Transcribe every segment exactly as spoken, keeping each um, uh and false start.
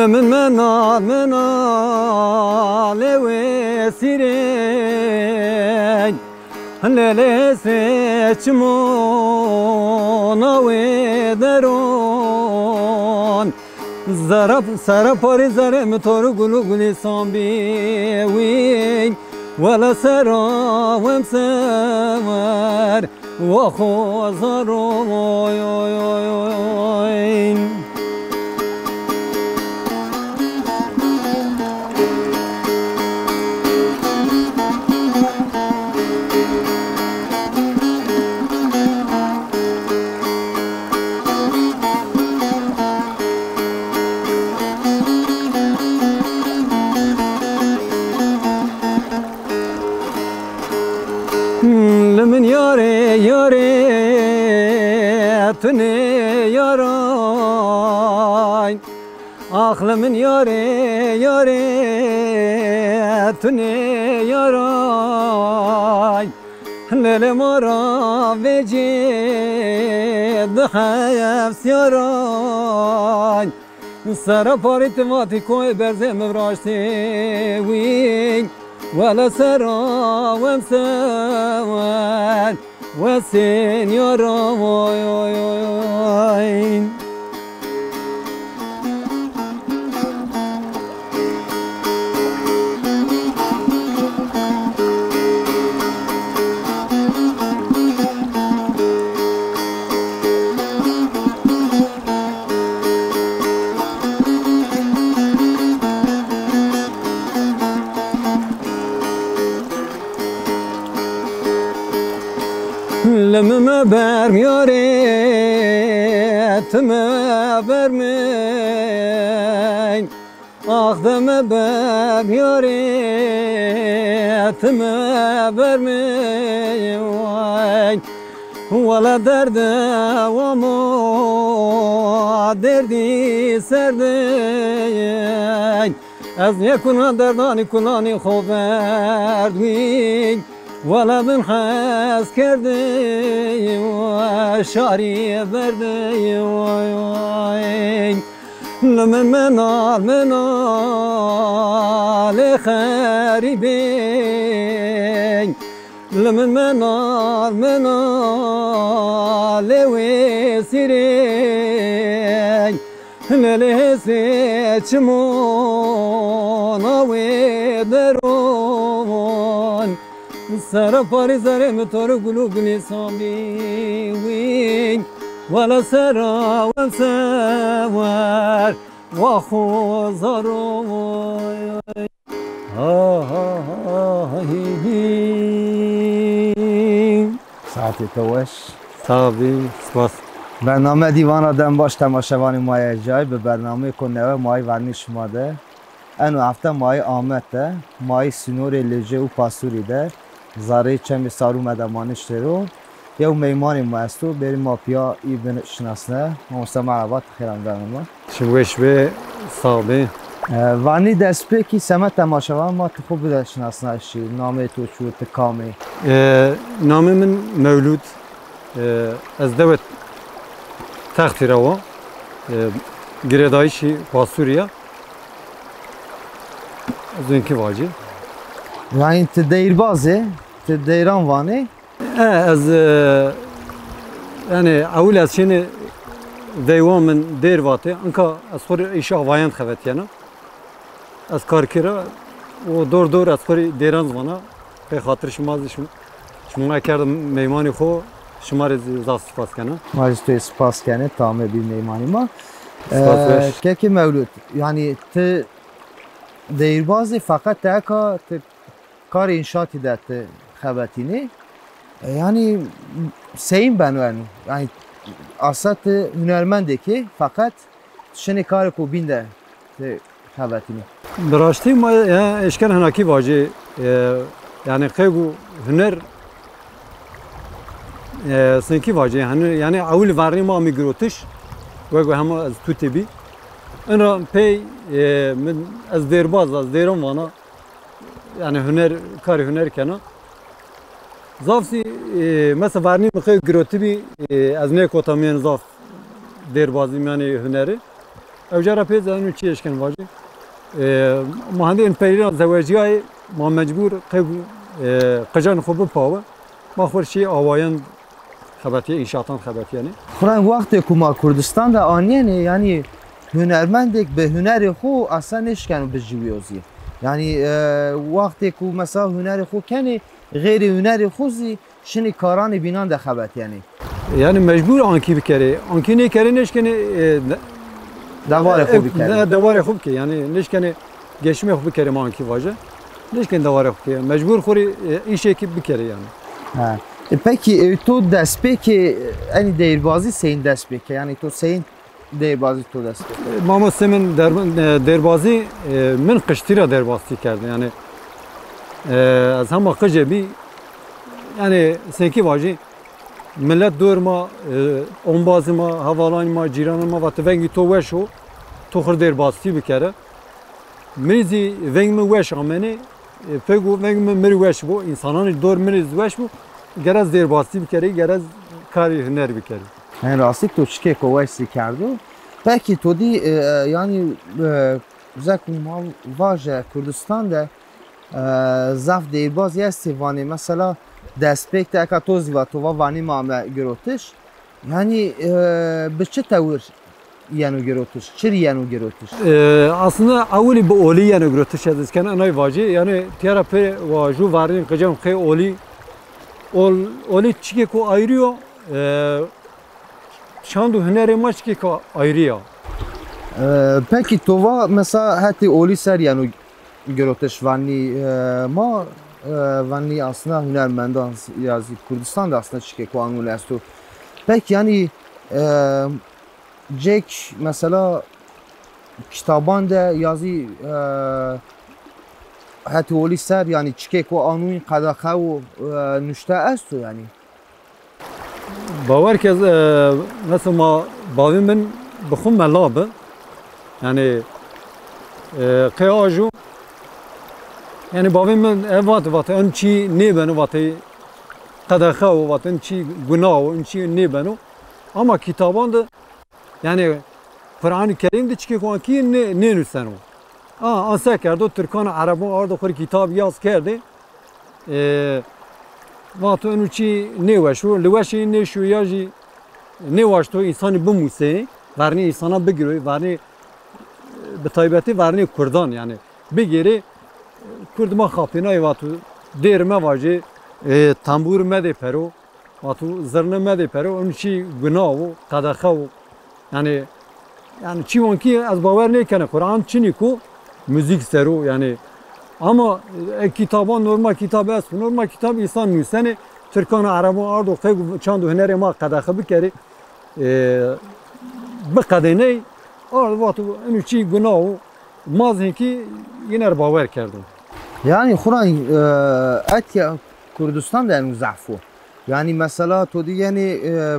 Min menal, menal ê wesîrên, lelê se çimona wê deron. Zeref, seref parî zerê mi tor gulu gulîsan bî wî, wele sera wem sewer. Wa xozar oy, oy, oy, oy. Li min yarê, yarê, tu nê yaray. Ax li min yarê, yarê, tu nê yaray. Lelê ma ra vecê di hefs yaray. Sera parî ti vatî koyê berzê mi viraştê wî. Wele sera wem sewer wesên yara, oy, oy, oy, oy. Limi me bermiyarê, ti me bermê. Ax de me bermiyarê, ti me bermê. Wele derde wamo, derdî serdê. Ez nê kuna derdanî kunanî xo verd wî. Wele bin hes kerdê, şarî berdê, oy, oy. Li min menal, menal ê xerîbê. Li min menal, menal ê wesîrê. Lelê hesê çimona wê deron. Sera parî zerê mi tor gulu gulîsan bî wî. Wele sera wem sewer wa xozar oy. Ha, ha, ha, hi, hi. Saetê to weş. Sax bî, spas. Bername Dîvana Dem Baş temaşevanê ma yê ercayî, bi bernameyêko newe ma yê vernî şima de. Eno hefte ma yê Amed de, ma yê sînorê Licê û Pasûrî de, zereyê Çemê Sarûme de ma niştê ro. Yew meymanê ma esto, bêrê ma pîya î binişinasne. Mamoste merhaba, ti xêr amê bername. Çim weş bê, sax bê. E, vanî destpêkî seme temaşevan ma ti xo bide şinasnayîşî. Nameyê to çi yo, ti kam ê? E, namê min Mewlûd. E, ez dewê Textî ra wa. E, girêdayîşî Pasûrî ya. Ez wênkî vacî. Yanî ti deyrbaz ê, ti deyran vanê? E, ez, e, yanî ewil ez şênê deywa min dêr vatê. Inka ez xo rê îşa vayan xevetîyena. Ez karkêra û dor dor ez xo rê dêran zî vana. Pê xatir şima zî şim-, şima kerdim meymanê xo, şima rê zî zaf spas kena. Ma zî tu rê spas kenê, ti amê bî meymanê ma. Spas weş. E, kekê Mewlûd, yanî ti deyrbaz ê, feqet ti eka ti karê înşaatî de ti xebetînê. E, yanî seyîn beno eno? Yanî asla ti hunermendêk ê, feqet ti şinê karêko bîn de ti xebetînê. Bi raştî ma, ya, eşken hinakî vacê, e, yanî qey ku huner, e, sinkî vacê, hani, yanî ewil vernî ma amî girotiş, wek hema ez tutê bî. Ina pey, e, min, ez dêrbaz, ez dêran vana. Yanî huner, karê huner kena. Zaf zî, e, mesela vernî mi qey girotibî, e, ez nêkota mîyan zaf dêrbazî mîyanê hunerî. Ewca ra pê zî eno çi eşken vajî. E, ma hendê in perî ra zewecîyayê, ma mecbur qey, e, qican xwu bipawe. Ma xwu rê şî awayan xebetîye, înşaatan xebetîyenê. Xura wextê ku ma Kurdistan de anîyenê, yanî hunermendêk bi hunerê xwu asla nêşkeno biciwîyo zî. Yanî, e, wextê ku mesela hunerê xwu kenê, xeyrê hunerê xwu zî şinî karanê bînan de xebetîyenê. Yanî mecbur ankî bikerê. Ankî nêkerê nêşkenê, e, de-, dewarê xwu e, bikerê. De-, dewarê xwu bikerê. Yanî nêşkenê geçimê xwu bikerê, ma ankî vaje. Nêşkenê dewarê xwu bikerê. Mecbur xwu rê, e, îşêkî bikerê yanî. Ha. E, pekî, e, to destpêkê, e, enî deyrbazî seyîn dest pêke? Yanî to seyîn deyrbazî to dest pêke? Mamostê min der-, e, deyrbazî, e, min qiştî ra deyrbazî kerde. Yanî, e, ez hema qijê bî, yanî senkî vajî, milet dor ma, e, ombazê ma, hevalanê ma, cîranê ma vatê vengê to weş o, to xwu rê deyrbazî bikere. Mi zî veng mi weş amenê, e, pey go veng mi mi rê weş bo, însananê dor mi rê zî weş bo, gere ez deyrbazî bikerê, gere ez karê huner bikerê. Yanî rastî to çikêko weş zî kerdo. Pekî to dî, e, e, yanî, e, zek û ma vaje Kurdistan de, e, zaf deyrbazî estê vanê. Mesela destpêk de eka to zî va, to va vanê ma ame girotiş. Yanî, e, bi çi tewir yeno girotiş? Çi rê yeno girotiş? E, aslında ewilî bi olî yeno girotiş, ez îsken inay vajî. Yanî tîya ra pê wa jû verrîn qican qey olî, ol-, olî çikêko ayrî yo, e, çand û hunerê ma çikêko ayrî ya. E, pekî to va mesela hetê olî ser yeno girotiş, vannî, e, ma, e, vannî aslında hunermendan ya zî Kurdistan de aslında çikêko anûn esto. Pekî yanî, e, cêk mesela kitaban de ya zî, e, hetê olî ser yanî çikêko anûn qedexe û, e, nuşte esto yanî? Bawer ke ez, e, mesela ma bavê min bi xwu mela bi. Yanî, e, qey ajo. Yanî bavê min ev vat, vat en çî nêbeno, vat qedexe o, vat en çî guna o, en çî nêbeno. Ama kitaban de, yanî Quranê Kerîm de çikêko ankî nê-, nênuseno. A, an se kerdo, Tirkan û Ereban ardo xwu rê kitab yaz kerdê. E, vato eno çî nêweş o, li weşê nêşo ya jî nêwaşto însanî bimusê, vernê însana bigîroy, vernê, e, bi taybetî vernê Kurdan yanî bigêrê, Kurd ma xapênayê vato dêr mevajê, e, tembûr medê pero, vato zirne medê pero, eno çî guna o, qedexe o. Yanî, yanî çîwankî ez bawer nêkena Quran çinî ku muzîk ser o, yanî. Ama, e, kitaban, normal kitab esto. Normal kitab însan nusenê, Tirkan û Ereban ardo qey çand û hunerê ma qedexe bikerê, e, biqedêney, ardo vato eno çî guna o, ma zî hinkî yîne rê bawer kerdo. Yanî Quran, e, etya Kurdistan de eno zaf o. Yanî mesela to dî yenî, e,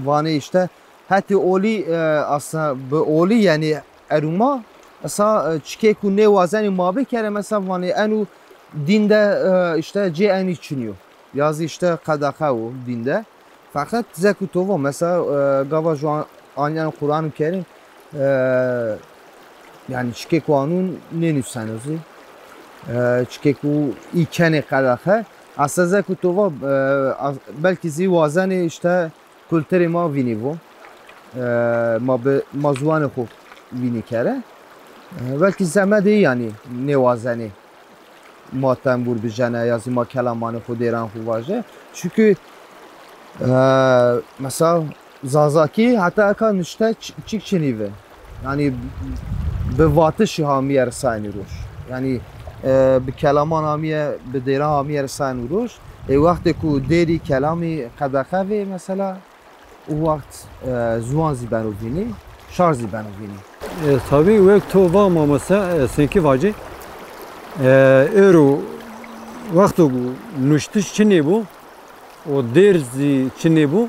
vanê îşte hetê olî, e, aslında bi olî yenî erû ma, mesela, e, çikê ku nêwazenî ma bikere, mesela vanê eno dîn de, e, îşte cê enî çinî yo. Ya zî îşte qedexe o dîn de. Feqet zek û to va, mesela, e, gava ju an-, anîyen Quranê Kerîm, e, yanî çikê ku anûn nênuseno zî. E, çikê ku î kenê qedexe. Aslında zek û to va, e, as-, belkî zî wazenê îşte kulturê ma vînî vo. E, ma bi, ma ziwanê xo vînî kere. E, belkî semedê yanî nêwazenê ma tembûr bijene ya zî ma kelamanê xo, dêran xo vaje. Çunkî, e, mesela Zazakî heta eka nuşte ç-, çik çinî vi. Yanî bi vatişî hamîye risayenî roj. Yanî, e, bi kelaman hamîye, bi dêran hamîye risayenî roj. Ê wextê ku dêrî kelamî qedexe vê mesela, o wext, e, ziwan zî beno vînî, şar zî beno vînî. E, tabî wek to va mamoste, e, senkî vacî, e, êro wexto ku nuştiş çinê bû, o dêr zî çinê bû,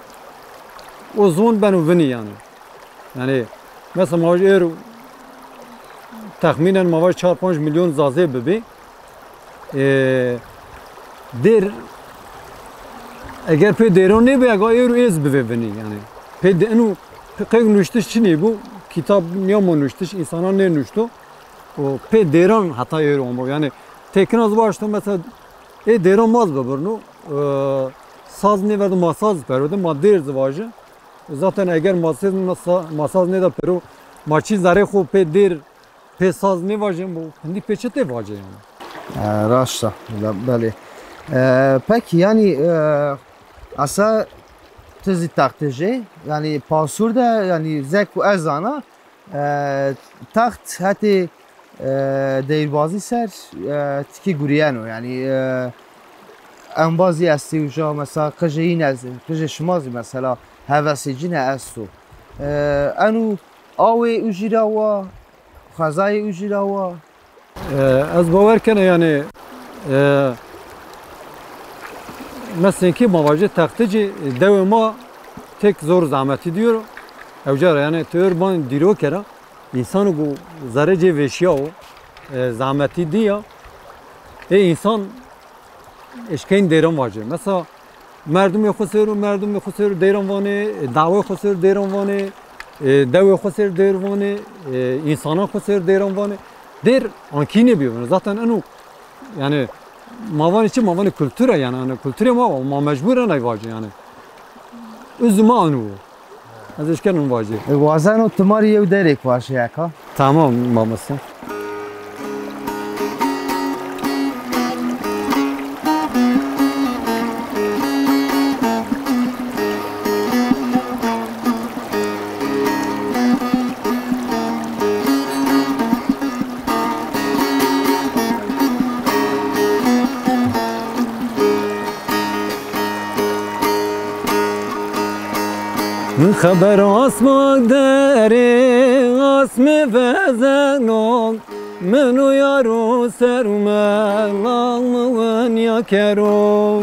o ziwan beno vinî yanî. Yanî, mesela ma vaj êro texmînen ma vaj çar panc milyon Zazê bibî. E, dêr, eger pê dêron nêbî, ega êro êz bivê vinî yanî. Pê de ino, pê qey nuştiş çinê bû, Kitab nîyamo nuştiş, însana nênuşto. O pê dêran heta êro amo. Yanî têkina ez vaşto mesela ê dêran ma zî bibirno. E, saz nêverdo ma saz perwerdin, ma dêr zî vajin. Zaten eger ma saz, ma sa-, ma saz nêda pero, ma çî zerê xo pê dêr, pê saz nêvajin, bo hindî pê çi tê vajê yanî? E, raşt a, be-, belê. E, pekî, yanî, e, esa ti zî textij ê, yanî pasûr de, yanî zek û ez zana, e, text hetê, e, deyrbazî ser, e, tikî gurîyeno. Yanî, e, embazî estê uca, mesela qijê yîn ez, qijê şima zî mesela hevesê cîne esto. E, eno awê ucî ra wa, xezayê ucî ra wa. E, ez bawer kena yanî, e, mesela ki ma vajê textijî, dewê ma tek zor zahmetî diyor. Ewca ra yanî tu yor ban dîro kera, însan go zerê cê vêşîya o, e, zahmetî dîya. Ê însan eşkeyn dêran vajê. Mesela merdumê xo ser û merdumê xo ser dêran vanê, e, dawê xo ser dêran vanê, e, dewê xo ser dêr vanê, e, însanan xo ser dêran vanê. Dêr ankî nêbîyo. Zaten eno, yanî, ma vanê çi? Ma vanê kultur a yanî. Yanî kulturê ma, ma mecbur en ay vajê yanî. Uzma eno. Ez eşkeno vajî. E, wazeno ti ma rê yew derêk vajî eka. Tamam, mamoste. Xeber asmak derê asmê vezeno, min û yar û ser û melal mi winya kero.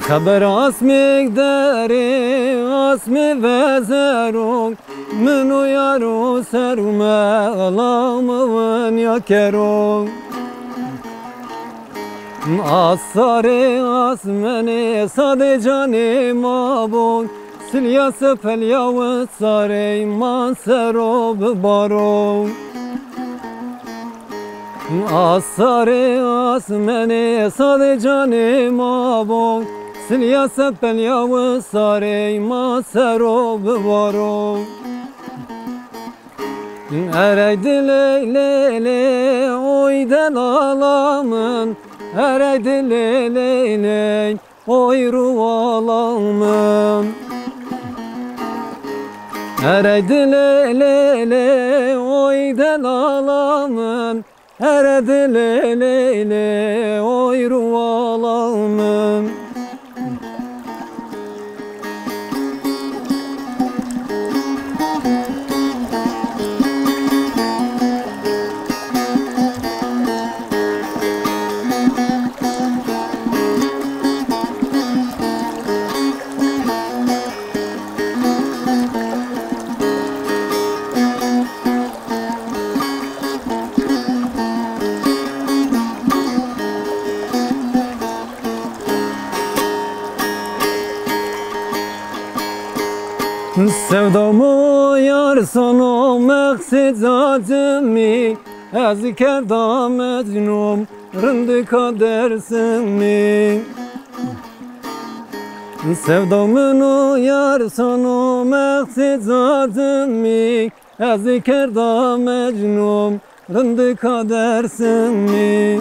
Xeber asmêk derê asmê vezeno, min û yar û ser û melal mi winya kero. Asarê asmenê sadê canê ma bo, silya sepelya wisarê ma sero bibaro. Asarê asmenê sadê canê ma bo, silya sepelya wisarê ma sero bibaro. Erey dilê lê lê, oy delala min. Erey dilê lê lê, oy ruwala min. Erey dilê lê lê, oy delala min. Ere dilê lê lê, oy ruwala min. Sevda mo yar sono mexsê cacimî, ez kerda mecnûm rindika Dersimî. Sevda min o yar sono mexsê cacimî, ez kerda mecnûm rindika Dersimî.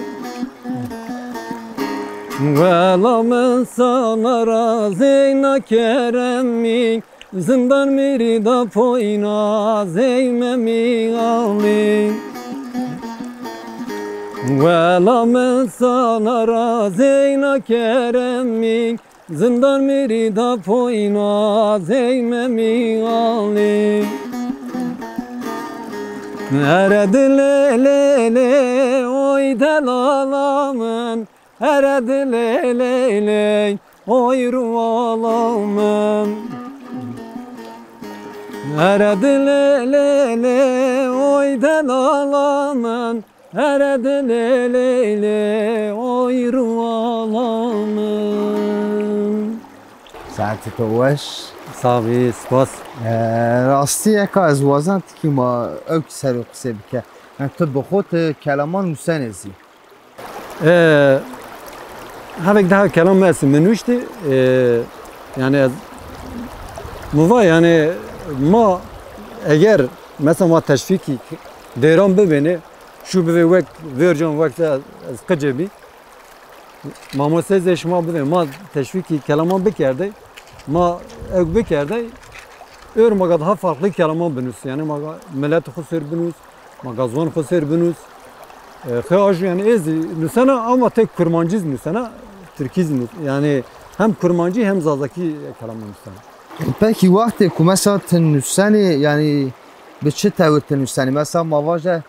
Wela min sana ra zeyna keremî, zindan mi rî da poyna zey Memî Alî. Wela min sana ra zeyna keremî, zindan mi rî da poyna zey Memî Alî. Ere dilê lê lê, oy delala min. Ere dilê lê lê, oy ruwala min. Ere dilê lê lê, oy delala min. Ere dilê lê lê, oy ruwala min. Saetê to weş. Sağ ol, spas. E, rastî eka ez wazan tikî ma ewk ser o qisê bike. Yani ti bi xo ti kelaman nusenê zî. E, Hevek daha kelam mi estî mi nuştî. E, yani ez mi va yani ma eger mesela ma teşvîkî dêran bibêne, şu bivê wek vercan wek ez qicê bî. Mamosteyê zê şima bidê, ma teşvîkî kelaman bikerdey, ma ewk bikerdey, ör ma ga daha farklı kelaman binus. Yani ma ga milet xo ser binus, ma ga ziwan xo ser binus. E, xê ajo yani ez nusena ama tek kurmancî zî nusena, tirkî zî nus-, yani hem kurmancî hem zazakî kelaman nusena. Peki wextê ku mesela ti nusenê yani bi çi tewir ti nusenê? Mesela ma vaje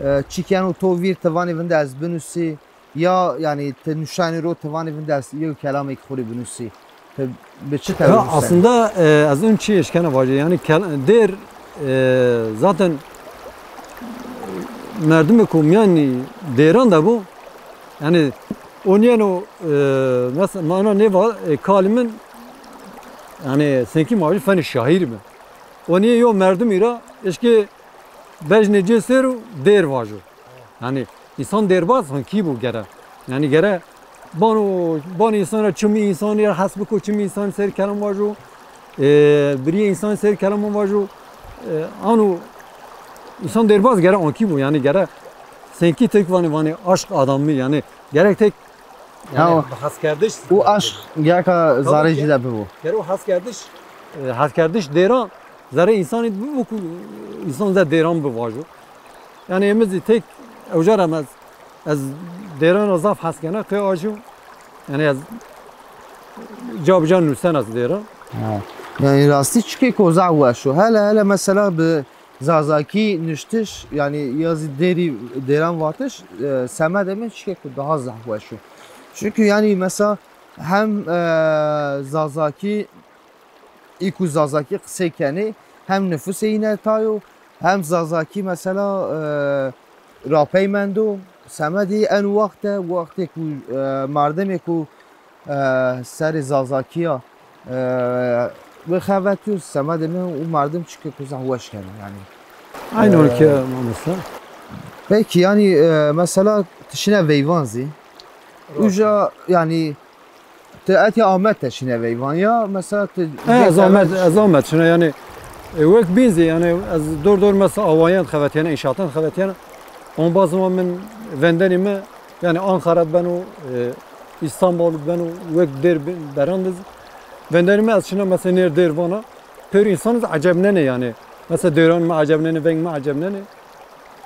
e, çîk yeno to vîr ti vanê vinde ez binusî, ya yani ti nuşanî ro ti vanê vinde ez yew kelamêk xo rê binusî. Ti bi çi tewr nusî? Aslında e, ez ün çî eşkena vaje. Yani kel, dêr e, zaten merdimê ku miyanî dêran de bo. Yani oniyeno e, mesela mana nêva e, kalî min yani senkî ma fenê şaîr mi. Oniyê yo merdimî ra eşkê bejnê cê ser û dêr vajo. Yani insan dêrbaz hankî bo gere. Yani gere bano, bano insan ra çimî insan ra hes biko, çimî insan ser kelam vajo. E, birî insan ser kelam vajo. E, ano insan dêrbaz gere ankî bo. Yani gere senkî tek vanê vanê aşk adamî yani gerek tek yani ha, o, haskerdiş. O aşk gereka zarê jî de bibo. Gere o haskerdiş, e, haskerdiş dêran zerê insanî bibo ku insan zî dêran bivajo. Yani emi zî tek ewca ra ez, ez dêran ra zaf hes kena, qey ajo. Yani ez ca bi ca nusen ez dêran. Ha. Yani rastî çikêko zaf weş o. Hele hele mesela bi zazakî nuştiş, yani ya zî dêrî dêran vatiş, e, semedê mi çikêko daha zaf weş o. Çünkü yani mesela hem e, zazakî Î ku zazakî qisey kenê, hem nifusê îne tay o, hem zazakî mesela e, rapey mendo. Semedî en wext de, wextê ku e, merdimê ku e, serê zazakîya e, bixebetîyo, semedê mi û merdim çike ku zaf weş keno yanî. Aynen e, ki mamosta. Peki yanî e, mesela ti şine veyvan zî. Uca yanî Ti etya Amed de şine veyvan ya mesela ti. E, ez Amed, ez Amed şine yani e, wek bîn zî yani ez dor dor mesela awayan xevetiyene, inşaatan xevetiyene. On bazıma min vendenî mi yani Ankara beno, e, İstanbul beno, wek dêr berandiz. Vendenî mi ez şine mesela nêr dêr vana. Pêr insan ecebnene yani. Mesela dêran mi ecebnene, veng mi ecebnene.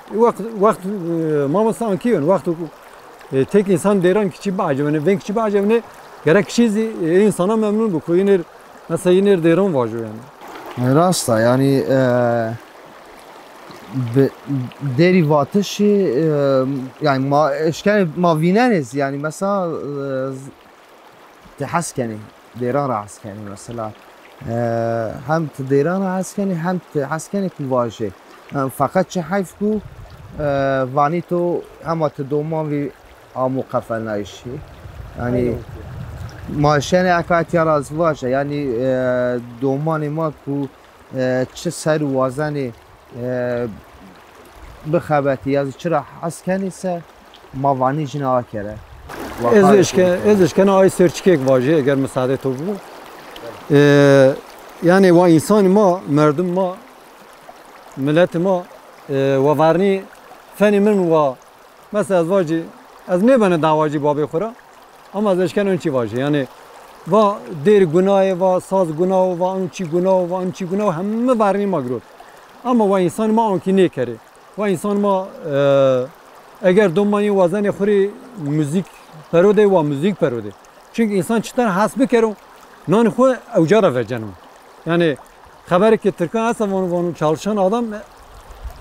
Wext, wext e, mamosta ankî yon, wext e, tek insan dêran kiçî biecebine, veng kiçî biecebine, gerek kişî zî e, insana memnun bu. Ku yinêr, mesela yinêr dêran vajo yani. Rast a, yani e, bi, dêrî vatişî e, yani ma eşkenê ma vînenê zî yani mesela e, Ti hes kenî, dêran ra hes kenî mesela. E, hem ti dêran ra hes kenî, hem ti hes kenî ku vajê. E, feqet çi heyf ku e, vanî to hema ti doman vî amo qefelnayîşî. Yanî ma şenê eka etya ra zî vaje. Yanî e, domanê ma ku e, çi ser û wazenê e, bixebetî ya zî çi ra hes kenî se ma vanî jina akere. Ez eşke, ez eşkena ay ser çikêk vajî eger misadê to bibo. E, yani wa însanî ma, merdim ma, miletî ma e, wa vernî fenî min wa Mesela ez vacî, ez nêbene dawacî babê xwu ra, ama ez eşkeno in çî vajî. Yanî va dêr gunayê, va saz gunawo, va in çî gunawo, va in çî gunawo, heme vernî ma girot. Ama wa însanî ma ankî nêkerê. Wa însan ma e, eger domanî wazenê xwu rê muzîk perodê, wa muzîk perodê. Çunkî însan çitan hes bikero, nanê xwu ewca ra veceno. Yanî xeberê ke tirkan esta vano, vano çalışan adam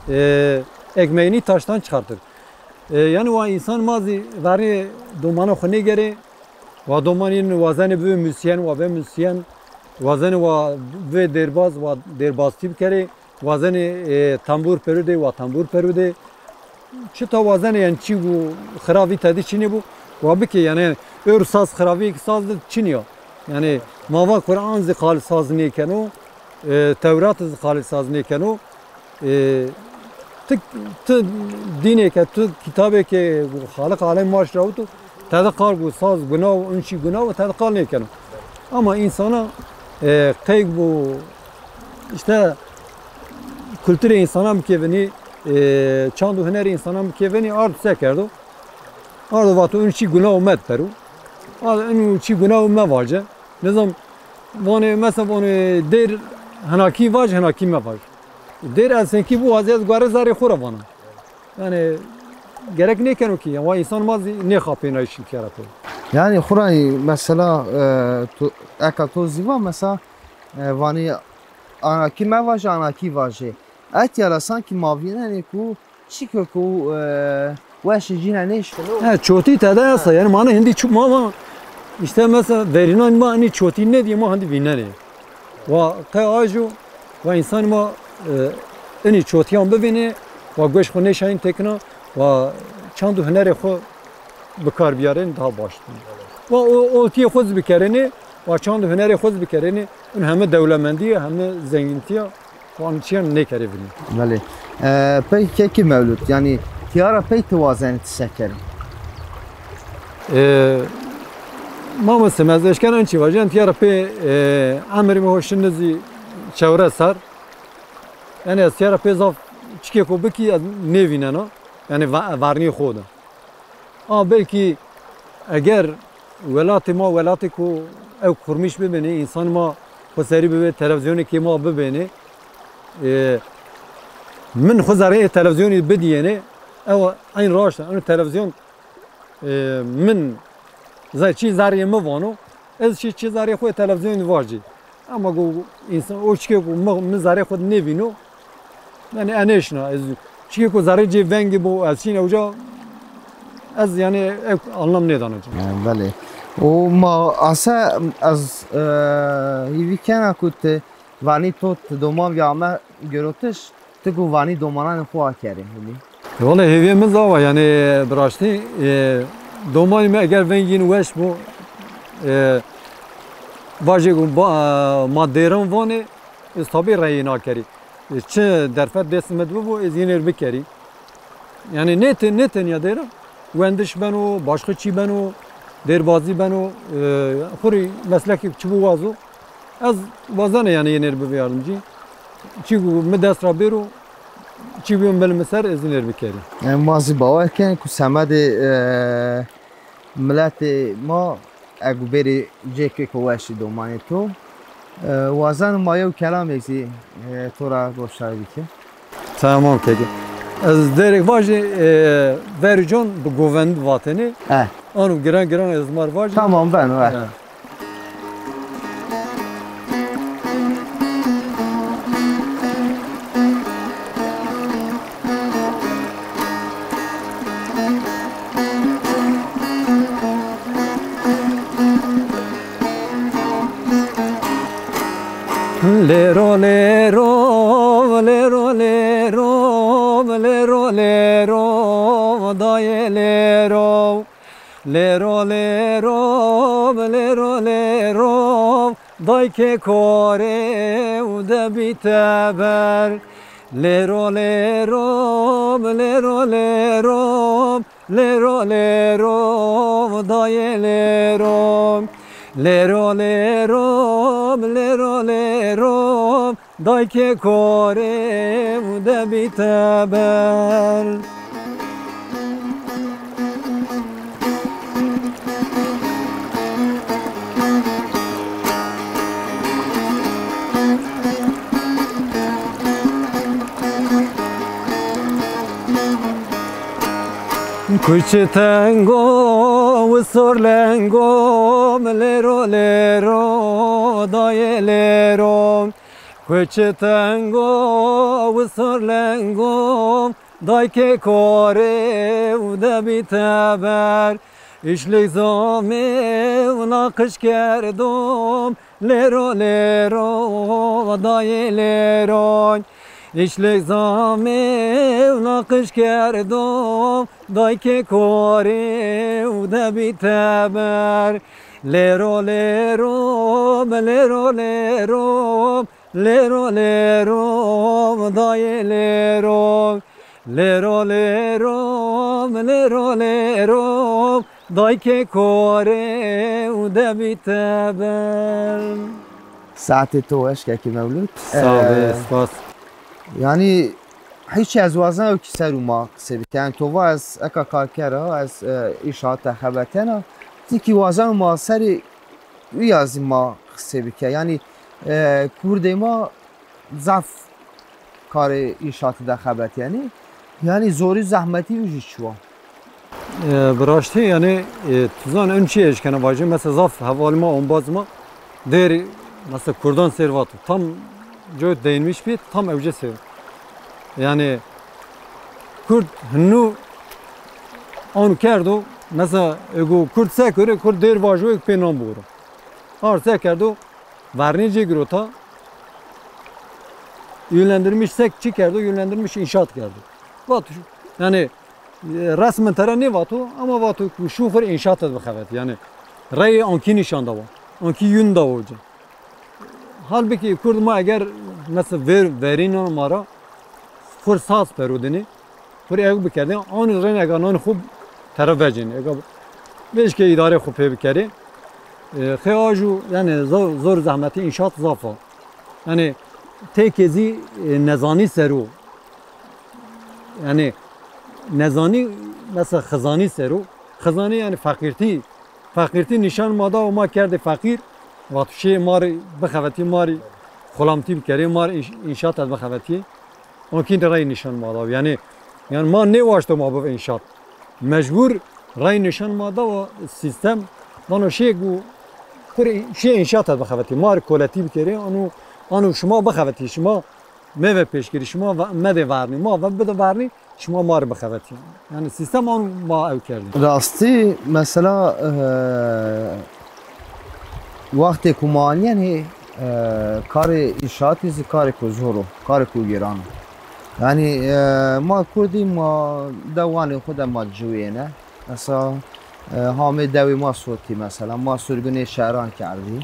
e, ekmeğini taştan çıkartır. E, yanî wa însan ma zî verê domana xwu nêgerê, wa domanî wazenê bivê musîyen, wa bê musîyen, wazenê wa bivê dêrbaz, wa dêrbaztî bikerê, wazenê e, tembur perudê, wa tembur perudê. Çita wazenê yanî çî bû, xiravî tedî çinê bû, wa bikê yanî ör saz xiravî saz de çinî ya. Yanî ma va Quran zî qal saz nêkeno. E, Tewrat zî xalî saz nêkeno. E, ti, ti dînê ke, ti kitabê ke Xaliq alem ma şirawito, tede qal go saz guna wo, in çî guna wo, tede qal nêkeno. Ama însana, e, qey bo, îşte, kulturê însana bikê vinî, e, çand û hunerê însana bikê vinî, ard se kerdo? Ardo vato, in çî guna wo, met peru. Ardo, in çî guna wo, mevace. Nizam, vanê, mesela vanê, dêr hinakî vaj, hinakî mevaj. Dêr ez senkî biwazî, ez guerê zerrê xo ra vana. Yanî gerek nêkeno kî, ya wa însan ma zî nêxapênayî şî tîya ra pê. Yanî xo ra mesela, e, to, eka to zî va mesela, e, vanî anakî mevaje, anakî vaje. Etya ra sankî ma vînenê ku çike ku, e, weşê cîne nêşkino. He, çotî tede esta. Yanî ma ne hindî çi ma va, îşte mesela verînan ma inî çotî nêdîye, ma hindî vînenê. Wa qey ajo, wa însan ma, e, inî çotîyan bivînê, wa gueş xo nêşayîn têkina, wa çand û hunerê xo bi kar biyarên daha baş. Wa o, oltiyê xo zî bikerênê, wa çand û hunerê xo zî bikerênê, in heme dewlemendî ye, heme zengîntî ya, wa in çîyan nêkerê vinî. Belê. E, peki kekî Mewlûd, yanî tîya ra pey ti wazenî ti se kerî? E, mamoste, ez eşken in çî vajî, yanî tîya ra pey, e, emrê mi ho şinî zî çewres serr. Yanî ez tîya ra pey zaf çikêko bikî ez nêvînena. Yanî va-, vernîyê xo de. Ama belkî eger welatê ma welatêko ew qurmîş bibênê, însanê ma xo serî bibê, televîzyonêkê ma bibênê, e, min xo zerrê televîzyonî bidîyênê, ew eyn raşt a. Eno televîzyon, e, min ze-, çî zerrê mi vano, ez çî, çî zerrê xo televîzyonî vajî. Ama go însan o çikê ku mi, mi zerrê xo de nêvîno, yanî e nêşina. Ez çikê ku zerrê cê vengî bo, ez şîn ewca, ez yanî ek anlam nêdana ci. Ha, belê. O ma ase ez, e, hîvî kena ku ti vanî to ti doman vî ame girotiş, ti ku vanî domananê xo akerê hênî. Wele hêvîyê mi zawa, yanî bi raştî, e, domanî mi eger vengîn weş bo, e, vajê ku ba-, ma dêran vanê, ez tabî reyê na kerî. E, çi derfet dest mi de bibo, ez yînêr bikerî. Yanî nê te-, nê tenya dêran, wendiş beno, başka çî beno, dêrbazî beno, e, xo rê meslekêk çi biwazo, ez wazena yanî yênêr bibî yardimcî. Çî ku mi dest ra bêro, çî bîyo mil mi ser, ez yênêr bikerî. Yanî ma zî bawer ken ku semedê, e, miletê ma, egu bêrê cêkêko weşî domanê to. E, wazen ma yew kelamêk zî, e, to ra goşdarî bike. Tamam kekî. Ez dêrêk vajî, e, verî can bi govend vatênê. E. Ano giran giran ez mar vajî. Tamam, beno, e. E. Lêro lêro, lêro lêro, lêro lêro, dayê lêro. Lêro lêro, lêro lêro, daykê korê û de bî teber. Lêro lêro, lêro lêro, lêro lêro, dayê lêro. Lêro lêro, lêro lêro, daykê korê û de bî teber. Kuçi tengo û sor lengo, lêro lêro, dayê lêro. Kuçi tengo û sor lengo, daykê korê û de bî teber. Îşlik zamê û naqîş kerdom, lêro lêro, dayê lêro. Îşlik zamê û naqîş kerdom, daykê korê û de bî teber. Lêro lêro, lêro lêro, Lêro lêro, dayê lêro. Lêro lêro, lêro lêro. Dayke kore û debî tebel. Saetê to weş kekê Mewlûd. Sağ ol, Ee, spas. Yanî hiç ez wazen ew kî ser û ma qisê bike. Yanî to va ez eka karker a, ez, e, îşaat de xebetena. Ti kî wazen û ma serê uya zî ma qisê bike. Yanî, e, kurdê ma zaf karê înşaatî de xebetîyenî. Yanî zorî zehmetî û jî çi wa? E, bi raştî, yanî, e, tu zan en çi eşkena vajî, mesela zaf hevalî ma, ombaz ma, dêrî, mesela kurdan sêr vato. Tam coy değinmiş bî, tam ewce sêr. Yanî kurd hinu an kerdo, mesela ego kurd se kore, kurd dêr vajo, ek pê nan boro. Ar se kerdo, vernî cê girota, yönlendirmiş sek çi kerdo, yönlendirmiş inşaat kerdo. Vato, yanî, e, resmen tera nêvato, ama vato ku şû xwu rê înşaat de bixebetî. Yanî reyê ankî nîşan dawa. Ankî yün dawa ci. Halbukî kurd ma eger mesela ver, verînan ma ra xwu rê saz perodinî, xwu rê ew bikerdî, anî rên ega nanî xwu tera vecînî. Ega vêşke îdarê xwu pê bikerî. E, xê ajo, yanî zor, zor zehmetî înşaat zaf a. Yanî têkê zî, e, nezanî ser o. Yanî nezanî, mesela xizanî ser o. Xizanî yanî feqîrtî. Feqîrtî nîşan ma da û ma kerdê feqîr. Vato şê ma rê bixebetî, ma rê xulamtî bikerê, ma rê înş-, înşaat de bixebetî. Ankî rey nîşan ma da. Yanî, yanî ma nêwaşto ma bibe înşaat. Mecbur rey nîşan ma da wa sîstem. Vano şê gu, xwu rê şê înşaat de bixebetî. Ma rê koletî bikerê. Ano, ano şima bixebetî. Şima meve pêşkirî, şima ve-, medê vernî, ma ve bide vernî, şima ma rê bixebetî. Yanî sîstem an ma ew kerdî. Rastî, mesela, e, wextê ku ma anîyenê, e, karê înşaatî zî karêko zor o, karêko gêran o. Yanî, e, ma kurdî ma dewanê xwu de ma ciwîyêne. Mesela, e, hamê dewê ma sotî mesela, ma surgunê şehran kerdî.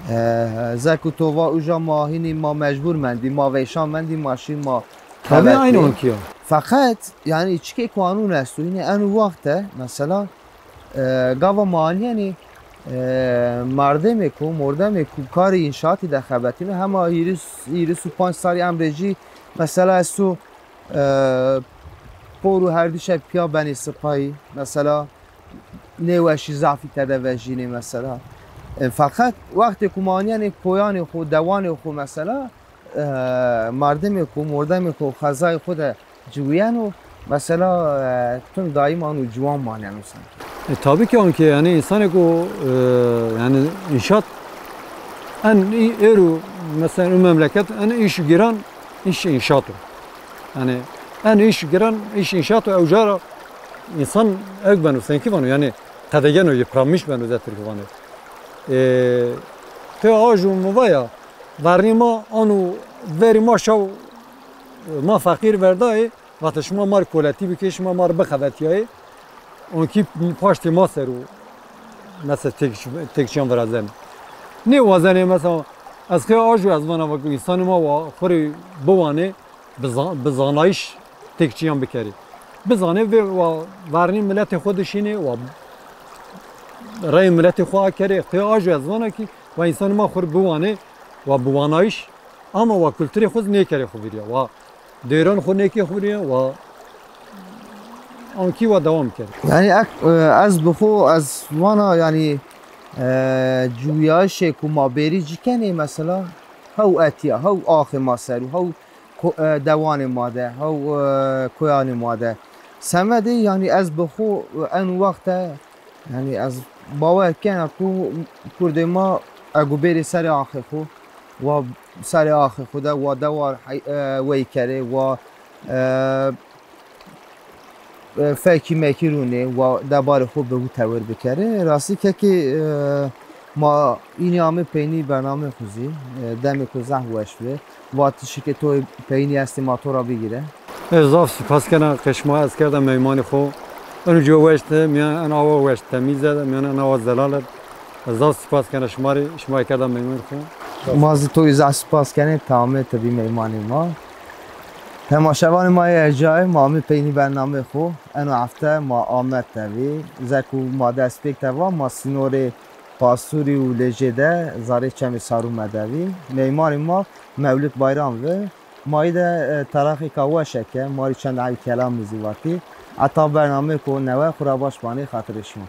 E, zek û to va uca ma hînî ma mecbur mendî, ma veyşan mendî, ma şî ma Tabî, xebetî. Aynî ankî ya. Feqet, yanî çikê ku anûn esto, yine eno wext de mesela, e, gava ma anîyenê, e, merdemêko, mordemêko karê înşaatî de xebetîno, hema hîris, hîris û panc salî emrê jî mesela esto, e, por û herdîşe pîya benê sipayî, mesela nêweşî zafî tede vejînê mesela. E, feqet wextê ku ma anîyenê koyanê xwu, dewanê xwu mesela, e, merdimêko, mordemêko xezayê xwu de ciwîyeno, mesela, e, tim daîm ano ciwan maneno sanki. E, tabî ki ankî, yanî însanêko, e, yanî înşaat en î-, êro mesela û memleket en îş giran, îş înşaat o. Yanî en îş giran, îş înşaat o, ewca ra însan ewk beno, senkî vano, yanî qedegeno, yıpranmış beno, zê tirkî vanê. E, ti ajo mi va ya, vernî ma ano verî ma şaw, ma feqîr verdayê, vate şima ma rê koletî bikê, şima ma rê bixebetîyayê. Onkî paştê ma ser o, mesela têk-, têkçiyan virazenê. Nêwazenê mesela, ez xê ajo ez vana, vake însanê ma wa xwu rê biwanê, bi za-, bi zanayîş têkçiyan bikerê. Bizanê vê wa vernî miletê xwu dişînê, wa reyê miletê xwu akerê. Xê ajo ez vana kî wa însanê ma xwu rê biwanê, wa bi wanayîş, ama wa kulturê xwu zî nêkerê xwu vîrîya. Wa dêran xwu nêkê xwu vîrîya, wa ankî wa dewam kerê. Yanî ek, e, ez bi xwu ez vana yanî, e, ciwîyayîşê ku ma bêrî ci kenê mesela, hew etîya, hew axê ma ser o, hew ko-, e, dewanê ma de, hew, e, koyanê ma de. Semedê, yanî ez bi xwu, e, eno wext de, yanî ez bawer kena ku kurdê ma ego bêrê serê axê xwu, wa serê axê xwu de, wa dewar hey-, e, wey kerê, wa, e, e, fekî mekî rûnê, wa debarê xwu bi wi tewir bikerê. Rastî kekê, e, ma înî amê peynî bernameyê xwu zî, e, demê to zaf weş bi. Vatişikê to peynî estê ma to ra bigîre. Ez zaf spas kena qe şima ez kerda meymanê xwu. Eno cîyo weş de, mîyan en awa weş temîz de, mîyan en awa zelal de. Ez zaf spas kena şima rê, şima kerda meymanê xwu. Ma zî to zaf spas kenê, ti amê ti bî meymanê ma. Temaşevanê ma yê ercayê, ma amê peynî bernameyê xo. Eno hefte ma Amed de vî. Zeko ma destpêk de va, ma sînorê Pasûrî û Lêjê de zarê Çemê Sarûme de vî. Meymanê ma Mewlid Bayram vi. Ma yî de, e, taraxêka weş eke, ma rê çend ewî kelamî zî vatî. Heta bernameyêko newe xwu ra baş manê, xatirê şima.